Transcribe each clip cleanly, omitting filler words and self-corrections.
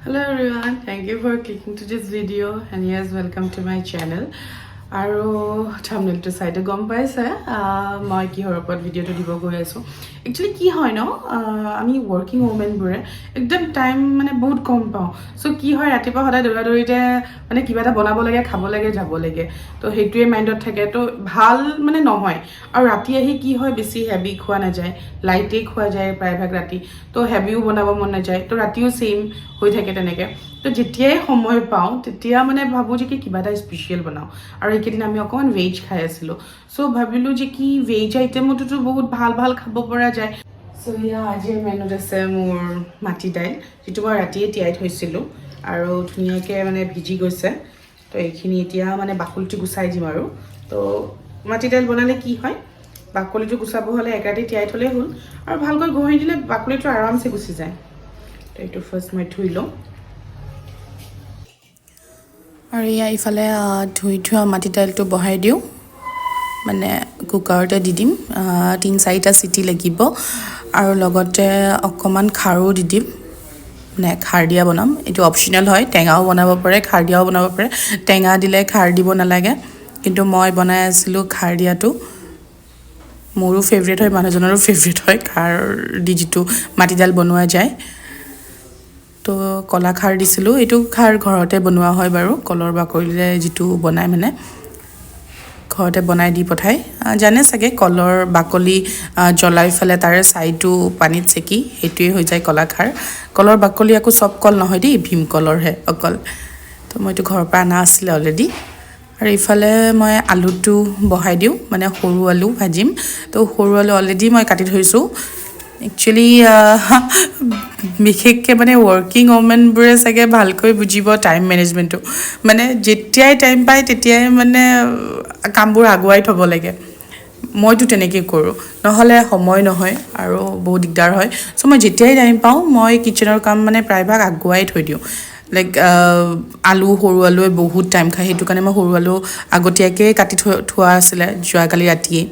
Hello everyone, thank you for clicking to this video and yes, welcome to my channel. আৰু থাম্বনেইলটো চাইতো গম পাইছে মই কিহৰ ওপৰত ভিডিঅ'টো দিব গৈ আছোঁ। একচুৱেলি কি হয় ন, আমি ৱৰ্কিং ওমেনবোৰে একদম টাইম মানে বহুত কম পাওঁ। চ' কি হয়, ৰাতিপুৱা সদায় দৌৰা দৌৰিতে মানে কিবা এটা বনাব লাগে, খাব লাগে, যাব লাগে, তো সেইটোৱে মাইণ্ডত থাকে, তো ভাল মানে নহয়। আৰু ৰাতি আহি কি হয়, বেছি হেভি খোৱা নাযায়, লাইটেই খোৱা যায় প্ৰায়ভাগ ৰাতি, তো হেভিও বনাব মন নাযায়, তো ৰাতিও ছেইম হৈ থাকে তেনেকৈ। তো যেতিয়াই সময় পাওঁ তেতিয়া মানে ভাবোঁ যে কি কিবা এটা স্পেচিয়েল বনাওঁ। আৰু এইকেইদিন আমি অকণমান ভেজ খাই আছিলোঁ, চ' ভাবিলোঁ যে কি ভেজ আইটেমতোতো বহুত ভাল ভাল খাব পৰা যায়। চ' এয়া আজিৰ মেনুত আছে মোৰ মাটি দাইল, যিটো মই ৰাতিয়ে তিয়াই থৈছিলোঁ আৰু ধুনীয়াকৈ মানে ভিজি গৈছে। তো এইখিনি এতিয়া মানে বাকলিটো গুচাই দিম। আৰু তো মাটি দাইল বনালে কি হয়, বাকলিটো গুচাব হ'লে এক ৰাতি তিয়াই থ'লেই হ'ল আৰু ভালকৈ ঘঁহি দিলে বাকলিটো আৰামছে গুচি যায়। তো এইটো ফাৰ্ষ্ট মই ধুই লওঁ। আৰু এয়া ইফালে ধুই থোৱা মাটি দাইলটো বহাই দিওঁ, মানে কুকাৰতে দি দিম। 3-4টা চিটি লাগিব আৰু লগতে অকণমান খাৰো দি দিম, মানে খাৰ দিয়া বনাম। এইটো অপশ্যনেল হয়, টেঙাও বনাব পাৰে, খাৰ দিয়াও বনাব পাৰে। টেঙা দিলে খাৰ দিব নালাগে, কিন্তু মই বনাই আছিলোঁ খাৰ দিয়াটো। মোৰো ফেভৰেট হয়, মানুহজনৰো ফেভৰেট হয় খাৰ দি যিটো মাটি দাইল বনোৱা যায়। তো কলা খাৰ দিছিলোঁ। এইটো খাৰ ঘৰতে বনোৱা হয় বাৰু, কলৰ বাকলিৰে যিটো বনায়, মানে ঘৰতে বনাই দি পঠায়। জানে চাগে, কলৰ বাকলি জ্বলাই পেলাই তাৰে ছাইটো পানীত চেকি সেইটোৱে হৈ যায় কলা খাৰ। কলৰ বাকলি আকৌ চব কল নহয় দেই, ভীমকলৰহে অকল। তো মই এইটো ঘৰৰ পৰা অনা আছিলে অলৰেডি। আৰু ইফালে মই আলুটো বহাই দিওঁ, মানে সৰু আলু ভাজিম। তো সৰু আলু অলৰেডি মই কাটি থৈছোঁ। একচুৱেলি বিশেষকৈ মানে ৱৰ্কিং ওমেনবোৰে চাগে ভালকৈ বুজিব টাইম মেনেজমেণ্টটো, মানে যেতিয়াই টাইম পায় তেতিয়াই মানে কামবোৰ আগুৱাই থ'ব লাগে। মইতো তেনেকেই কৰোঁ, নহ'লে সময় নহয় আৰু বহুত দিগদাৰ হয়। চ' মই যেতিয়াই টাইম পাওঁ মই কিটচেনৰ কাম মানে প্ৰায়ভাগ আগুৱাই থৈ দিওঁ। লাইক আলু, সৰু আলুৱে বহুত টাইম খায়, সেইটো কাৰণে মই সৰু আলু আগতীয়াকৈ কাটি থোৱা আছিলে যোৱাকালি ৰাতিয়েই।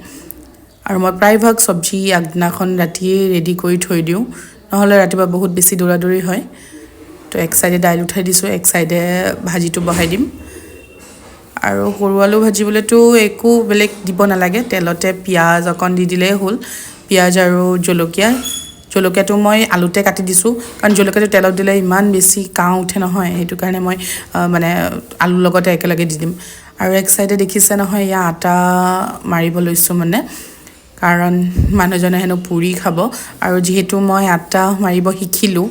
আৰু মই প্ৰায়ভাগ চব্জি আগদিনাখন ৰাতিয়ে ৰেডি কৰি থৈ দিওঁ, নহ'লে ৰাতিপুৱা বহুত বেছি দৌৰা দৌৰি হয়। তো এক চাইডে দাইল উঠাই দিছোঁ, এক চাইডে ভাজিটো বহাই দিম। আৰু সৰু আলু ভাজিবলৈতো একো বেলেগ দিব নালাগে, তেলতে পিঁয়াজ অকণ দি দিলেই হ'ল, পিঁয়াজ আৰু জলকীয়া। জলকীয়াটো মই আলুতে কাটি দিছোঁ, কাৰণ জলকীয়াটো তেলত দিলে ইমান বেছি কাঁহ উঠে নহয়, সেইটো কাৰণে মই মানে আলুৰ লগতে একেলগে দি দিম। আৰু এক চাইডে দেখিছে নহয়, এয়া আটা মাৰিব লৈছোঁ, মানে কাৰণ মানুহজনে হেনো পুৰি খাব। আৰু যিহেতু মই আটা মাৰিব শিকিলোঁ,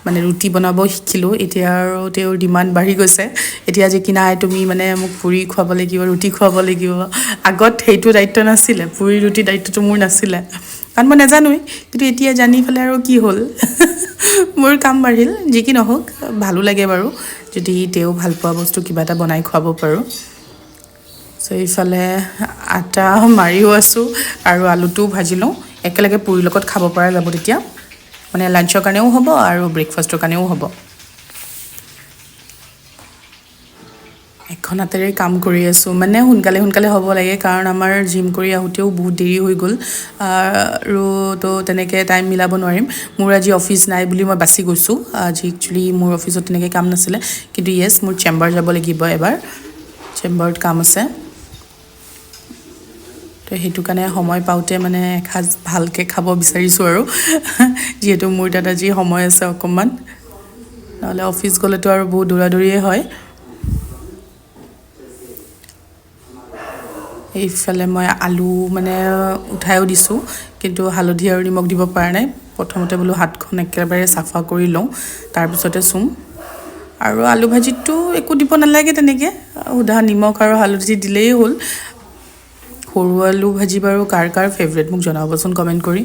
মানে ৰুটি বনাব শিকিলোঁ, এতিয়া আৰু তেওঁৰ ডিমাণ্ড বাঢ়ি গৈছে এতিয়া যে কি নাই, তুমি মানে মোক পুৰি খুৱাব লাগিব, ৰুটি খুৱাব লাগিব। আগত সেইটো দায়িত্ব নাছিলে, পুৰি ৰুটি দায়িত্বটো মোৰ নাছিলে, কাৰণ মই নাজানোৱেই। কিন্তু এতিয়া জানি পেলাই আৰু কি হ'ল, মোৰ কাম বাঢ়িল। যি কি নহওক, ভালো লাগে বাৰু যদি তেওঁ ভাল পোৱা বস্তু কিবা এটা বনাই খুৱাব পাৰোঁ। চ' এইফালে আটা মাৰিও আছোঁ আৰু আলুটোও ভাজি লওঁ, একেলগে পুৰিৰ লগত খাব পৰা যাব তেতিয়া, মানে লাঞ্চৰ কাৰণেও হ'ব আৰু ব্ৰেকফাষ্টৰ কাৰণেও হ'ব। এখন হাতেৰে কাম কৰি আছোঁ, মানে সোনকালে সোনকালে হ'ব লাগে, কাৰণ আমাৰ জিম কৰি আহোঁতেও বহুত দেৰি হৈ গ'ল আৰু তো তেনেকৈ টাইম মিলাব নোৱাৰিম। মোৰ আজি অফিচ নাই বুলি মই বাচি গৈছোঁ। আজি একচুৱেলি মোৰ অফিচত তেনেকৈ কাম নাছিলে, কিন্তু য়েছ, মোৰ চেম্বাৰ যাব লাগিব এবাৰ, চেম্বাৰত কাম আছে। তো সেইটো কাৰণে সময় পাওঁতে মানে এসাঁজ ভালকৈ খাব বিচাৰিছোঁ আৰু, যিহেতু মোৰ তাত আজি সময় আছে অকণমান, নহ'লে অফিচ গ'লেতো আৰু বহুত দৌৰা দৌৰিয়ে হয়। এইফালে মই আলু মানে উঠাইও দিছোঁ, কিন্তু হালধি আৰু নিমখ দিব পৰা নাই। প্ৰথমতে বোলো হাতখন একেবাৰে চাফা কৰি লওঁ, তাৰপিছতে চুম। আৰু আলু ভাজিতটো একো দিব নালাগে তেনেকৈ, সুধা নিমখ আৰু হালধি দিলেই হ'ল। সৰু আলু ভাজি বাৰু কাৰ কাৰ ফেভৰেট মোক জনাবচোন কমেণ্ট কৰি।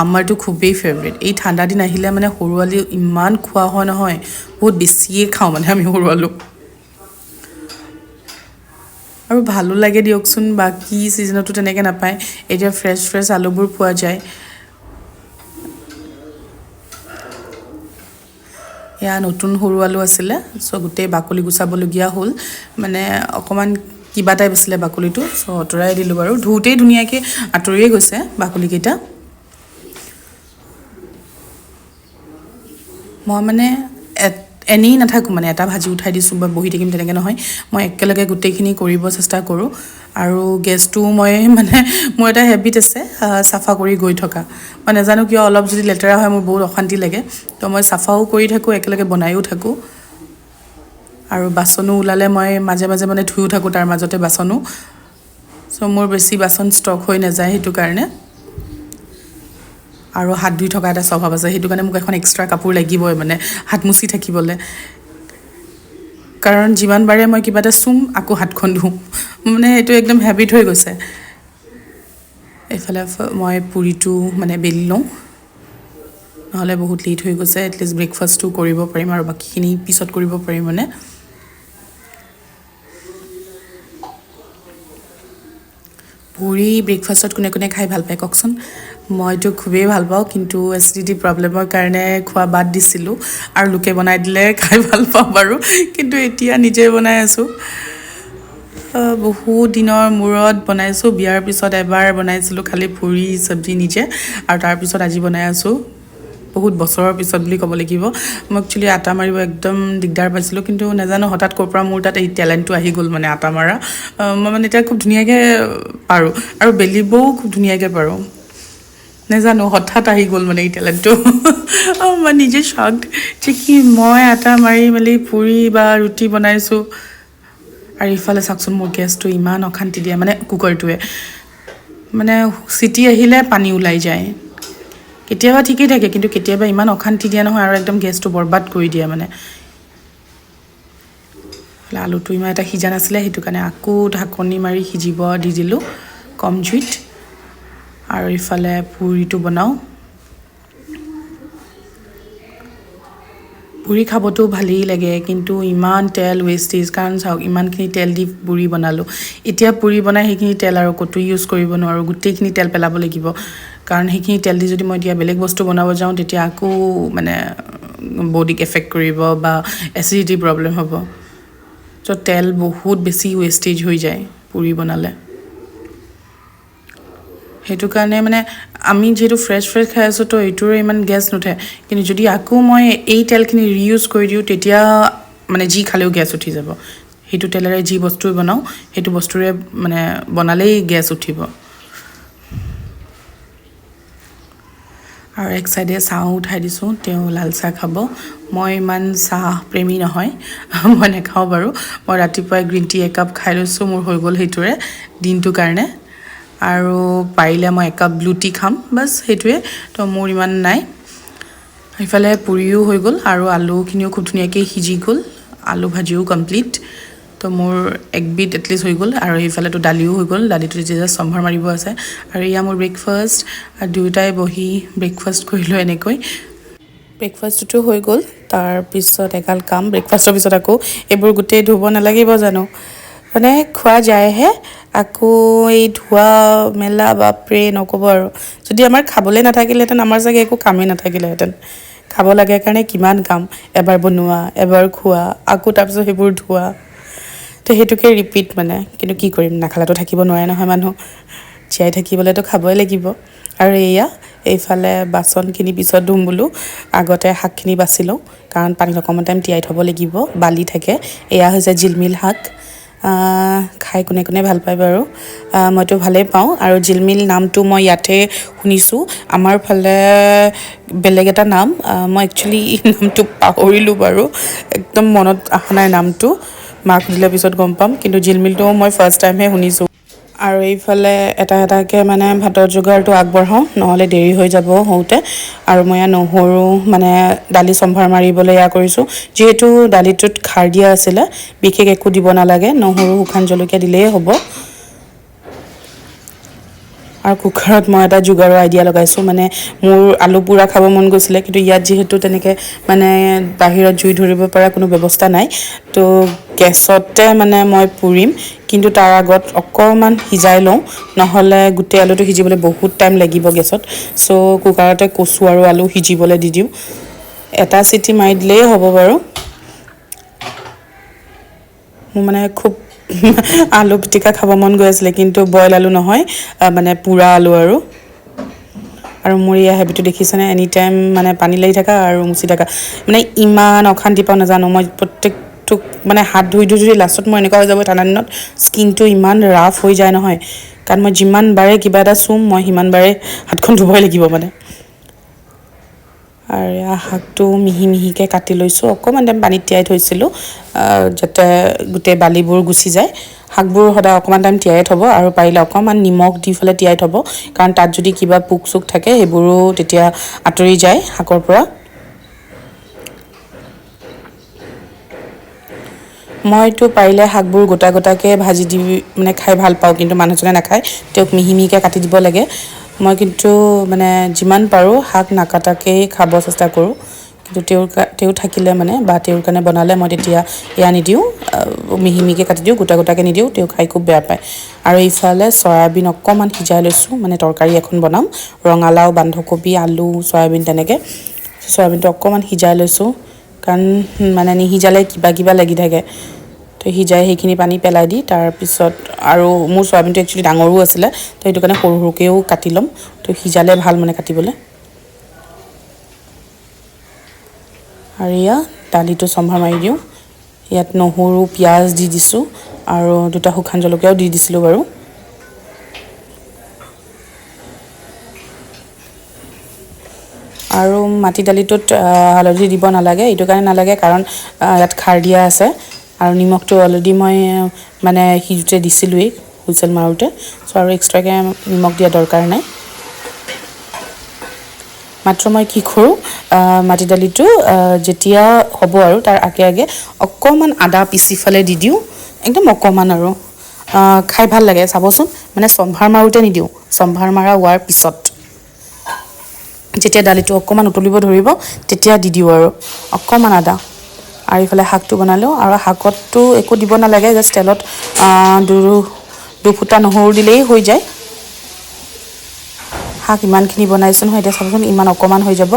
আমাৰতো খুবেই ফেভৰেট। এই ঠাণ্ডা দিন আহিলে মানে সৰু আলু ইমান খোৱা হয় নহয়, বহুত বেছিয়ে খাওঁ মানে আমি সৰু আলু। আৰু ভালো লাগে দিয়কচোন, বাকী ছিজনতো তেনেকৈ নাপায়, এতিয়া ফ্ৰেছ ফ্ৰেছ আলুবোৰ পোৱা যায়। এয়া নতুন সৰু আলু আছিলে, চ' গোটেই বাকলি গুচাবলগীয়া হ'ল, মানে অকণমান কিবা টাইপ আছিলে বাকলিটো, চ' আঁতৰাই দিলোঁ বাৰু। ধুওঁতেই ধুনীয়াকৈ আঁতৰিয়ে গৈছে বাকলিকেইটা। মই মানে এনেই নাথাকোঁ, মানে এটা ভাজি উঠাই দিছোঁ বা বহি থাকিম তেনেকৈ নহয়, মই একেলগে গোটেইখিনি কৰিব চেষ্টা কৰোঁ। আৰু গেছটোও মই মানে মোৰ এটা হেবিট আছে চাফা কৰি গৈ থকা। মই নাজানো কিয়, অলপ যদি লেতেৰা হয় মোৰ বহুত অশান্তি লাগে, তো মই চাফাও কৰি থাকোঁ, একেলগে বনায়ো থাকোঁ। আৰু বাচনো ওলালে মই মাজে মাজে মানে ধুয়ো থাকোঁ তাৰ মাজতে বাচনো। চ' মোৰ বেছি বাচন ষ্টক হৈ নাযায় সেইটো কাৰণে। আৰু হাত ধুই থকা এটা স্বভাৱ আছে, সেইটো কাৰণে মোক এখন এক্সট্ৰা কাপোৰ লাগিবই মানে হাত মুচি থাকিবলৈ। কাৰণ যিমান বাৰে মই কিবা এটা চুম আকৌ হাতখন ধুওঁ, মানে এইটো একদম হেবিট হৈ গৈছে। এইফালে মই পুৰিটো মানে বেলি লওঁ, নহ'লে বহুত লেট হৈ গৈছে। এটলিষ্ট ব্ৰেকফাষ্টটো কৰিব পাৰিম আৰু বাকীখিনি পিছত কৰিব পাৰিম মানে। পুৰি ব্ৰেকফাষ্টত কোনে কোনে খাই ভাল পায় কওকচোন? মইতো খুবেই ভাল পাওঁ, কিন্তু এচিডিটি প্ৰব্লেমৰ কাৰণে খোৱা বাদ দিছিলোঁ। আৰু লোকে বনাই দিলে খাই ভাল পাওঁ বাৰু, কিন্তু এতিয়া নিজে বনাই আছোঁ। বহুত দিনৰ মূৰত বনাইছোঁ, বিয়াৰ পিছত এবাৰ বনাইছিলোঁ খালি পুৰি চব্জি নিজে, আৰু তাৰপিছত আজি বনাই আছোঁ বহুত বছৰৰ পিছত বুলি ক'ব লাগিব। মই একচুৱেলি আটা মাৰিব একদম দিগদাৰ পাইছিলোঁ, কিন্তু নাজানো হঠাৎ ক'ৰ পৰা মোৰ তাত এই টেলেণ্টটো আহি গ'ল মানে আটা মাৰা। মই মানে এতিয়া খুব ধুনীয়াকৈ পাৰোঁ আৰু বেলিবও খুব ধুনীয়াকৈ পাৰোঁ, নাজানো হঠাৎ আহি গ'ল মানে এই টেলেণ্টটো। মই নিজে শ্বকড যে কি মই আটা মাৰি মেলি পুৰি বা ৰুটি বনাইছোঁ। আৰু ইফালে চাওকচোন মোৰ গেছটো ইমান অশান্তি দিয়ে, মানে কুকাৰটোৱে মানে চিটি আহিলে পানী ওলাই যায়। কেতিয়াবা ঠিকেই থাকে, কিন্তু কেতিয়াবা ইমান অশান্তি দিয়ে নহয় আৰু একদম গেছটো বৰবাদ কৰি দিয়ে মানে। আলুটো ইমান এটা সিজা নাছিলে, সেইটো কাৰণে আকৌ ঢাকনি মাৰি সিজিব দি দিলোঁ কম জুইত। আৰু ইফালে পুৰিটো বনাওঁ। পুৰি খাবতো ভালেই লাগে, কিন্তু ইমান তেল ৱেষ্টেজ। কাৰণ চাওক ইমানখিনি তেল দি পুৰি বনালোঁ, এতিয়া পুৰি বনাই সেইখিনি তেল আৰু ক'তো ইউজ কৰিব নোৱাৰোঁ, গোটেইখিনি তেল পেলাব লাগিব। কাৰণ সেইখিনি তেল দি যদি মই এতিয়া বেলেগ বস্তু বনাব যাওঁ তেতিয়া আকৌ মানে বডিক এফেক্ট কৰিব বা এচিডিটি প্ৰব্লেম হ'ব। ত' তেল বহুত বেছি ৱেষ্টেজ হৈ যায় পুৰি বনালে। সেইটো কাৰণে মানে আমি যিহেতু ফ্ৰেছ ফ্ৰেছ খাই আছোঁ, তো এইটোৰে ইমান গেছ নুঠে। কিন্তু যদি আকৌ মই এই তেলখিনি ৰিইউজ কৰি দিওঁ তেতিয়া মানে যি খালেও গেছ উঠি যাব। সেইটো তেলেৰে যি বস্তু বনাওঁ সেইটো বস্তুৰে মানে বনালেই গেছ উঠিব। আৰু এক চাইডে চাহো উঠাই দিছোঁ, তেওঁ লাল চাহ খাব। মই ইমান চাহ প্ৰেমী নহয়, মই নাখাওঁ বাৰু। মই ৰাতিপুৱাই গ্ৰীণ টি একাপ খাই লৈছোঁ, মোৰ হৈ গ'ল সেইটোৰে দিনটোৰ কাৰণে। আৰু পাৰিলে মই একাপ ব্লু টি খাম, বাছ সেইটোৱে। তো মোৰ ইমান নাই। সেইফালে পুৰিও হৈ গ'ল আৰু আলুখিনিও খুব ধুনীয়াকৈ সিজি গ'ল, আলু ভাজিও কমপ্লিট। তো মোৰ একবিধ এটলিষ্ট হৈ গ'ল। আৰু সেইফালেতো দালিও হৈ গ'ল, দালিটো এতিয়া জাষ্ট সম্ভাৰ মাৰিব আছে। আৰু এয়া মোৰ ব্ৰেকফাষ্ট, দুয়োটাই বহি ব্ৰেকফাষ্ট কৰিলোঁ এনেকৈ। ব্ৰেকফাষ্টটো হৈ গ'ল, তাৰপিছত এগাল কাম। ব্ৰেকফাষ্টৰ পিছত আকৌ এইবোৰ গোটেই ধুব নালাগিব জানো, মানে খোৱা যায়হে, আকৌ এই ধোৱা মেলা বাপৰে নক'ব আৰু। যদি আমাৰ খাবলৈ নাথাকিলেহেঁতেন আমাৰ চাগে একো কামেই নাথাকিলেহেঁতেন। খাব লাগে কাৰণে কিমান কাম, এবাৰ বনোৱা, এবাৰ খোৱা, আকৌ তাৰপিছত সেইবোৰ ধোৱা, তো সেইটোকে ৰিপিট মানে। কিন্তু কি কৰিম, নাখালেতো থাকিব নোৱাৰে নহয় মানুহ, জীয়াই থাকিবলৈতো খাবই লাগিব। আৰু এয়া এইফালে বাচনখিনি পিছত ধুম বোলো, আগতে শাকখিনি বাছি লওঁ, কাৰণ পানীত অকণমান টাইম তিয়াই থ'ব লাগিব, বালি থাকে। এয়া হৈছে জিলমিল শাক, খাই কোনে কোনে ভাল পায় বাৰু, মইতো ভালেই পাওঁ। আৰু জিলমিল নামটো মই ইয়াতে শুনিছোঁ, আমাৰ ফালে বেলেগ এটা নাম, মই একচুৱেলি নামটো পাহৰিলোঁ বাৰু, একদম মনত অহা নাই নামটো, মাক সুধিলে পিছত গম পাম। কিন্তু জিলমিলটো মই ফাৰ্ষ্ট টাইমহে শুনিছোঁ। আৰু এইফালে এটা এটাকৈ মানে ভাতৰ যোগাৰটো আগবঢ়াওঁ, নহ'লে দেৰি হৈ যাব হওঁতে। আৰু মই ইয়াত নহৰু মানে দালি সম্ভাৰ মাৰিবলৈ এয়া কৰিছোঁ, যিহেতু দালিটোত খাৰ দিয়া আছিলে, বিশেষ একো দিব নালাগে, নহৰু শুকান জলকীয়া দিলেই হ'ব। আৰু কুকাৰত মই এটা যোগাৰৰ আইডিয়া লগাইছোঁ, মানে মোৰ আলু পোৰা খাব মন গৈছিলে, কিন্তু ইয়াত যিহেতু তেনেকৈ মানে বাহিৰত জুই ধৰিব পৰা কোনো ব্যৱস্থা নাই, তো গেছতে মানে মই পুৰিম। কিন্তু তাৰ আগত অকণমান সিজাই লওঁ, নহ'লে গোটেই আলুটো সিজিবলৈ বহুত টাইম লাগিব গেছত। চ' কুকাৰতে কচু আৰু আলু সিজিবলৈ দি দিওঁ, এটা চিটি মাৰি দিলেই হ'ব বাৰু। মোৰ মানে খুব আলু পিটিকা খাব মন গৈ আছিলে, কিন্তু বইল আলু নহয়, মানে পোৰা আলু। আৰু আৰু মোৰ এয়া হেবিটটো দেখিছেনে, এনি টাইম মানে পানী লাগি থকা আৰু মুচি থকা, মানে ইমান অশান্তি পাওঁ নাজানো মই। প্ৰত্যেকটোক মানে হাত ধুই ধুই ধুই লাষ্টত মোৰ এনেকুৱা হৈ যাব, ঠাণ্ডা দিনত স্কিনটো ইমান ৰাফ হৈ যায় নহয়, কাৰণ মই যিমান বাৰে কিবা এটা চুম মই সিমান বাৰে হাতখন ধুবই লাগিব মানে। আৰু এয়া শাকটো মিহি মিহিকৈ কাটি লৈছোঁ, অকণমান টাইম পানীত তিয়াই থৈছিলোঁ যাতে গোটেই বালিবোৰ গুচি যায়। শাকবোৰ সদায় অকণমান টাইম তিয়াই থ'ব, আৰু পাৰিলে অকণমান নিমখ দি পেলাই তিয়াই থ'ব, কাৰণ তাত যদি কিবা পোক চোক থাকে সেইবোৰো তেতিয়া আঁতৰি যায় শাকৰ পৰা। মইতো পাৰিলে শাকবোৰ গোটা গোটাকৈ ভাজি দি মানে খাই ভাল পাওঁ, কিন্তু মানুহজনে নাখায়, তেওঁক মিহি মিহিকৈ কাটি দিব লাগে। মই কিন্তু মানে যিমান পাৰোঁ শাক নাকাটাকেই খাব চেষ্টা কৰোঁ, কিন্তু তেওঁ থাকিলে মানে বা তেওঁৰ কাৰণে বনালে মই তেতিয়া এয়া নিদিওঁ, মিহি মিহিকৈ কাটি দিওঁ, গোটা গোটাকৈ নিদিওঁ, তেওঁ খাই খুব বেয়া পায়। আৰু ইফালে চয়াবিন অকণমান সিজাই লৈছোঁ, মানে তৰকাৰী এখন বনাম, ৰঙালাও, বন্ধাকবি, আলু, চয়াবিন তেনেকৈ। চয়াবিনটো অকণমান সিজাই লৈছোঁ, কাৰণ মানে নিসিজালে কিবা কিবা লাগি থাকে। তো সিজাই সেইখিনি পানী পেলাই দি তাৰপিছত, আৰু মোৰ চয়াবিনটো একচুৱেলি ডাঙৰো আছিলে, তো সেইটো কাৰণে সৰু সৰুকৈও কাটি ল'ম, তো সিজালে ভাল মানে কাটিবলৈ। আৰু এয়া দালিটো চম্ভাৰ মাৰি দিওঁ, ইয়াত নহৰু পিঁয়াজ দি দিছোঁ আৰু দুটা শুকান জলকীয়াও দি দিছিলোঁ বাৰু। আৰু মাটি দালিটোত হালধি দিব নালাগে, এইটো কাৰণে নালাগে কাৰণ ইয়াত খাৰ দিয়া আছে, আৰু নিমখটো অলৰেডি মই মানে সিজোঁতে দিছিলোঁৱেই হুইচেল মাৰোঁতে, চ' আৰু এক্সট্ৰাকৈ নিমখ দিয়া দৰকাৰ নাই। মাত্ৰ মই কি কৰোঁ, মাটি দালিটো যেতিয়া হ'ব আৰু তাৰ আগে আগে অকণমান আদা পিচি ফালে দি দিওঁ, একদম অকণমান আৰু খাই ভাল লাগে চাবচোন। মানে চম্ভাৰ মাৰোঁতে নিদিওঁ, চম্ভাৰ মাৰা হোৱাৰ পিছত যেতিয়া দালিটো অকণমান উতলিব ধৰিব তেতিয়া দি দিওঁ আৰু অকণমান আদা। আৰু ইফালে শাকটো বনালোঁ, আৰু শাকতটো একো দিব নালাগে, জাষ্ট তেলত দুফুটা নহৰু দিলেই হৈ যায়। শাক ইমানখিনি বনাইছোঁ নহয়, এতিয়া চাবচোন ইমান অকণমান হৈ যাব।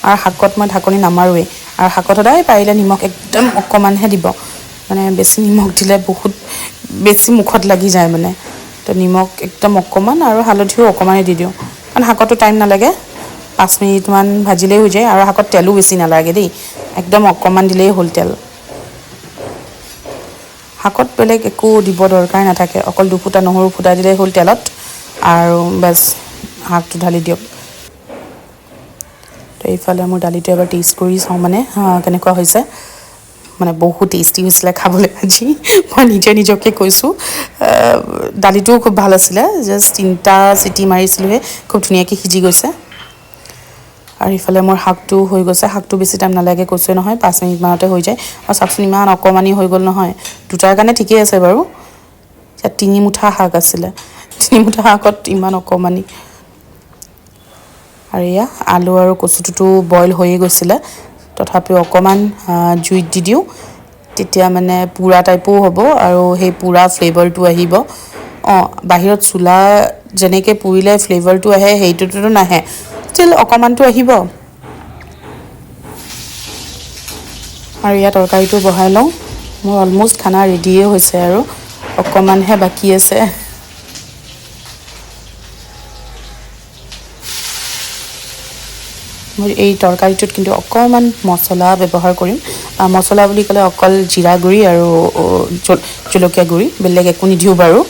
আৰু শাকত মই ঢাকনি নামাৰোৱেই, আৰু শাকত সদায় পাৰিলে নিমখ একদম অকণমানহে দিব, মানে বেছি নিমখ দিলে বহুত বেছি মুখত লাগি যায় মানে। তো নিমখ একদম অকণমান আৰু হালধিও অকণমানেই দি দিওঁ, কাৰণ শাকতো টাইম নালাগে, 5 মিনিটমান ভাজিলেই হৈ যায়। আৰু শাকত তেলো বেছি নালাগে দেই, একদম অকণমান দিলেই হ'ল তেল। শাকত বেলেগ একো দিব দৰকাৰ নাথাকে, অকল দুফুটা নহৰু ফুটাই দিলেই হ'ল তেলত, আৰু বাছ শাকটো ঢালি দিয়ক। তো এইফালে মোৰ দালিটো এবাৰ টেষ্ট কৰি চাওঁ মানে কেনেকুৱা হৈছে, মানে বহুত টেষ্টি হৈছিলে খাবলৈ আজি, মই নিজে নিজকে কৈছোঁ। দালিটোও খুব ভাল আছিলে, জাষ্ট 3টা চিটি মাৰিছিলোঁহে, খুব ধুনীয়াকৈ সিজি গৈছে। আৰু ইফালে মোৰ শাকটো হৈ গৈছে, শাকটো বেছি টাইম নালাগে কৈছোৱে নহয়, 5 মিনিটমানতে হৈ যায়। আৰু চাওকচোন ইমান অকণমানি হৈ গ'ল নহয়, দুটাৰ কাৰণে ঠিকেই আছে বাৰু। ইয়াত 3 মুঠা শাক আছিলে, 3 মুঠা শাকত ইমান অকণমানি। আৰু এয়া আলু আৰু কচুটোতো বইল হৈয়ে গৈছিলে, তথাপিও অকণমান জুইত দি দিওঁ, তেতিয়া মানে পোৰা টাইপো হ'ব আৰু সেই পোৰা ফ্লেভাৰটো আহিব। বাহিৰত চোলা যেনেকৈ পুৰিলে ফ্লেভাৰটো আহে সেইটোতো নাহে, ষ্টিল অকণমানটো আহিব। আৰু ইয়াত তৰকাৰীটো বহাই লওঁ, মোৰ অলম'ষ্ট খানা ৰেডিয়ে হৈছে আৰু অকণমানহে বাকী আছে। মই এই তৰকাৰীটোত কিন্তু অকণমান মছলা ব্যৱহাৰ কৰিম। মছলা বুলি ক'লে অকল জিৰা গুড়ি আৰু জলকীয়া গুড়ি, বেলেগ একো নিদিওঁ বাৰু।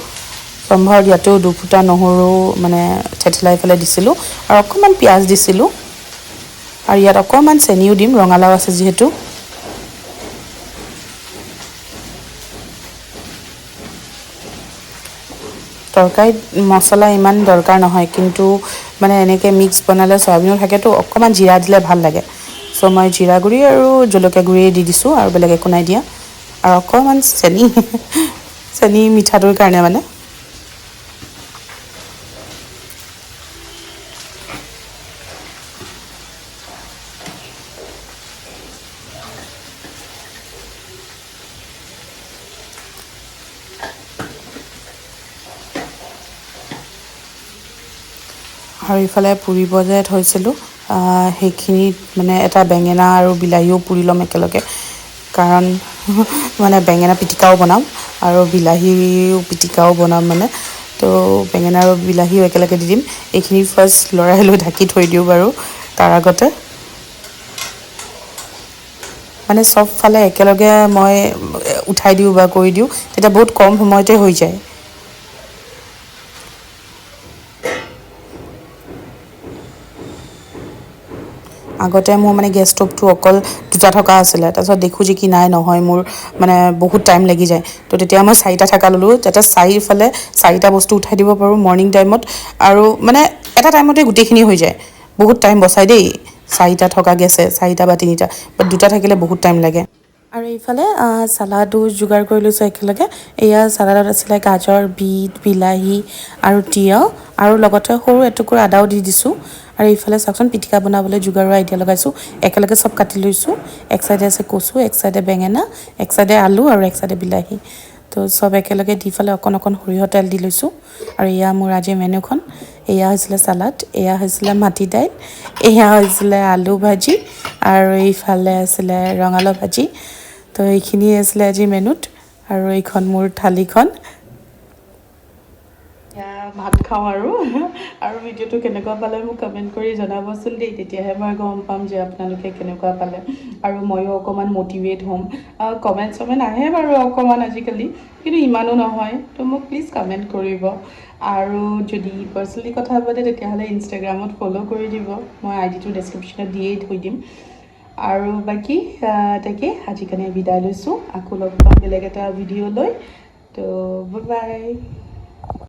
সম্ভাৰত ইয়াতেও দুফুটা নহৰু মানে থেতেলাই পেলাই দিছিলোঁ আৰু অকণমান পিঁয়াজ দিছিলোঁ, আৰু ইয়াত অকণমান চেনিও দিম, ৰঙালাও আছে যিহেতু। তৰকাৰীত মছলা ইমান দৰকাৰ নহয়, কিন্তু মানে এনেকৈ মিক্স বনালে চয়াবিনো থাকেতো, অকণমান জিৰা দিলে ভাল লাগে। চ' মই জিৰা গুড়ি আৰু জলকীয়া গুড়িয়ে দি দিছোঁ, আৰু বেলেগ একো নাই দিয়া। আৰু অকণমান চেনি, চেনি মিঠাটোৰ কাৰণে মানে। আৰু ইফালে পুৰিব যে থৈছিলোঁ, সেইখিনিত মানে এটা বেঙেনা আৰু বিলাহীও পুৰি ল'ম একেলগে, কাৰণ মানে বেঙেনা পিটিকাও বনাম আৰু বিলাহীও পিটিকাও বনাম মানে। তো বেঙেনা আৰু বিলাহীও একেলগে দি দিম। এইখিনি ফাৰ্ষ্ট লৰাই লৈ ঢাকি থৈ দিওঁ বাৰু। তাৰ আগতে মানে চবফালে একেলগে মই উঠাই দিওঁ বা কৰি দিওঁ, তেতিয়া বহুত কম সময়তে হৈ যায়। আগতে মোৰ মানে গেছ ষ্ট'ভটো অকল দুটা থকা আছিলে, তাৰপিছত দেখোঁ যে কি নাই নহয়, মোৰ মানে বহুত টাইম লাগি যায়। তো তেতিয়া মই চাৰিটা থকা ল'লোঁ, যাতে চাৰিওফালে চাৰিটা বস্তু উঠাই দিব পাৰোঁ মৰ্ণিং টাইমত, আৰু মানে এটা টাইমতে গোটেইখিনি হৈ যায়। বহুত টাইম বচাই দেই চাৰিটা থকা গেছে, চাৰিটা বা তিনিটা, বাট দুটা থাকিলে বহুত টাইম লাগে। আৰু এইফালে চালাডো যোগাৰ কৰি লৈছোঁ একেলগে। এয়া চালাডত আছিলে গাজৰ, বিট, বিলাহী আৰু তিয়ঁহ, আৰু লগতে সৰু এটুকুৰা আদাও দি দিছোঁ। আৰু এইফালে চাওকচোন পিটিকা বনাবলৈ যোগাৰৰ আইডিয়া লগাইছোঁ। একেলগে চব কাটি লৈছোঁ। এক চাইডে আছে কচু, এক চাইডে বেঙেনা, এক চাইডে আলু আৰু এক চাইডে বিলাহী। তো চব একেলগে দি পেলাই অকণ অকণ সৰিয়হ তেল দি লৈছোঁ। আৰু এয়া মোৰ আজিৰ মেনুখন। এয়া হৈছিলে চালাড, এয়া হৈছিলে মাটি দাইল, এয়া হৈছিলে আলু ভাজি, আৰু এইফালে আছিলে ৰঙালাও ভাজি। তো এইখিনিয়ে আছিলে আজিৰ মেনুত। আৰু এইখন মোৰ থালিখন। ভাত খাওঁ আৰু আৰু ভিডিঅ'টো কেনেকুৱা পালে মোক কমেণ্ট কৰি জনাবচোন দেই, তেতিয়াহে মই গম পাম যে আপোনালোকে কেনেকুৱা পালে, আৰু ময়ো অকণমান মটিভেট হ'ম। কমেণ্ট চমেণ্ট আহে বাৰু অকণমান আজিকালি, কিন্তু ইমানো নহয়। তো মোক প্লিজ কমেণ্ট কৰিব। আৰু যদি পাৰ্চনেলি কথা পাতে তেতিয়াহ'লে ইনষ্টাগ্ৰামত ফ'ল' কৰি দিব, মই আই ডিটো ডেছক্ৰিপশ্যনত দিয়েই থৈ দিম। আৰু বাকী তাকে আজিকালি বিদায় লৈছোঁ, আকৌ লগ পাম বেলেগ এটা ভিডিঅ' লৈ। তো বাই বাই।